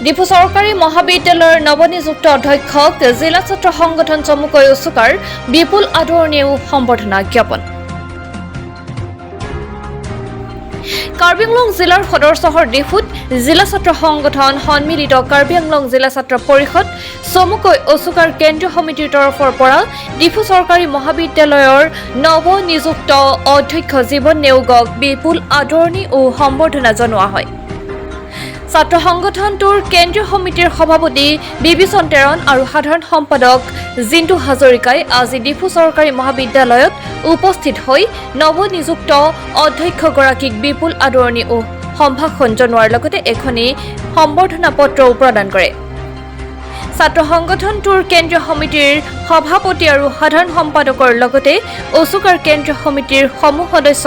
ডিফু চৰকাৰী মহাবিদ্যালয়ৰ নৱনিযুক্ত অধ্যক্ষক জিলা ছাত্ৰ সংগঠন চমুকৈ উচুকাৰ বিপুল আদৰণিও সম্বৰ্ধনা জ্ঞাপন। কাৰ্বি আংলং জিলাৰ সদৰ চহৰ ডিফুত জিলা ছাত্ৰ সংগঠন সন্মিলিত কাৰ্বি আংলং জিলা ছাত্ৰ পৰিষদ চমুকৈ অচুকাৰ কেন্দ্ৰীয় সমিতিৰ তৰফৰ পৰা ডিফু চৰকাৰী মহাবিদ্যালয়ৰ নৱনিযুক্ত অধ্যক্ষ জীৱন নেওগক বিপুল আদৰণি ও সম্বৰ্ধনা জনোৱা হয়। ছাত্ৰ সংগঠনটোৰ কেন্দ্ৰীয় সমিতিৰ সভাপতি বিবিচন টেৰণ আৰু সাধাৰণ সম্পাদক জিন্তু হাজৰিকাই আজি ডিফু চৰকাৰী মহাবিদ্যালয়ত উপস্থিত হৈ নৱনিযুক্ত অধ্যক্ষগৰাকীক বিপুল আদৰণি ও সম্ভাষণ জনোৱাৰ লগতে এখনি সম্বৰ্ধনা পত্ৰও প্ৰদান কৰে। ছাত্ৰ সংগঠনটোৰ কেন্দ্ৰীয় সমিতিৰ সভাপতি আৰু সাধাৰণ সম্পাদকৰ লগতে অচুকাৰ কেন্দ্ৰীয় সমিতিৰ সমূহ সদস্য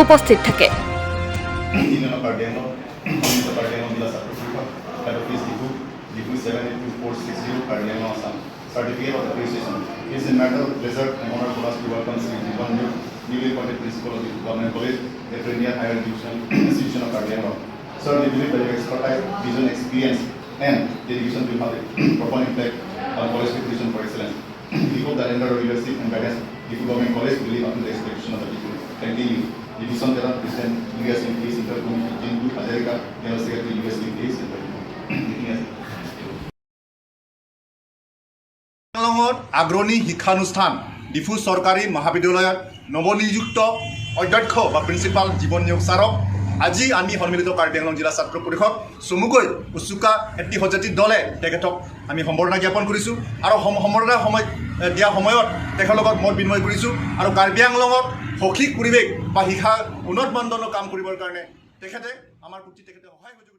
উপস্থিত থাকে। Union of Karbi Anglong, Community of Karbi Anglong Jila Chhatra Parishad, Head Office Diphu, Diphu 782460, Karbi Anglong, Assam. Certificate of Appreciation. It is a matter of pleasure and honor for us to welcome Sri Jiban Neog, newly appointed principal of the Government College, a premier higher education institution of Karbi Anglong. Sir, we believe that your expertise, vision, experience, and dedication will have a profound impact on college reputation for excellence. We hope that under your leadership and guidance, Diphu Government College will live up to the expectation of the people. Thank you. Division Teran, President, USMP Central Committee, Jintu Hazarika, General Secretary, USMP Central Committee. আংলঙত অগ্ৰণী শিক্ষানুষ্ঠান ডিফু চৰকাৰী মহাবিদ্যালয়ত নৱনিযুক্ত অধ্যক্ষ বা principal জীৱন নেওগ ছাৰক আজি আমি সন্মিলিত কাৰ্বি আংলং জিলা ছাত্ৰ পৰিষদ চমুকৈ উচুকা এটি সজাতি দলে তেখেতক আমি সম্বৰ্ধনা জ্ঞাপন কৰিছোঁ আৰু সম্বৰ্ধনা সময় দিয়া সময়ত তেখেতৰ লগত মত বিনিময় কৰিছোঁ আৰু কাৰ্বি আংলঙত শৈক্ষিক পৰিৱেশ বা শিক্ষা উন্নত মানদণ্ডৰ কাম কৰিবৰ কাৰণে তেখেতে আমাৰ প্ৰতি তেখেতে সহায় সহযোগিতা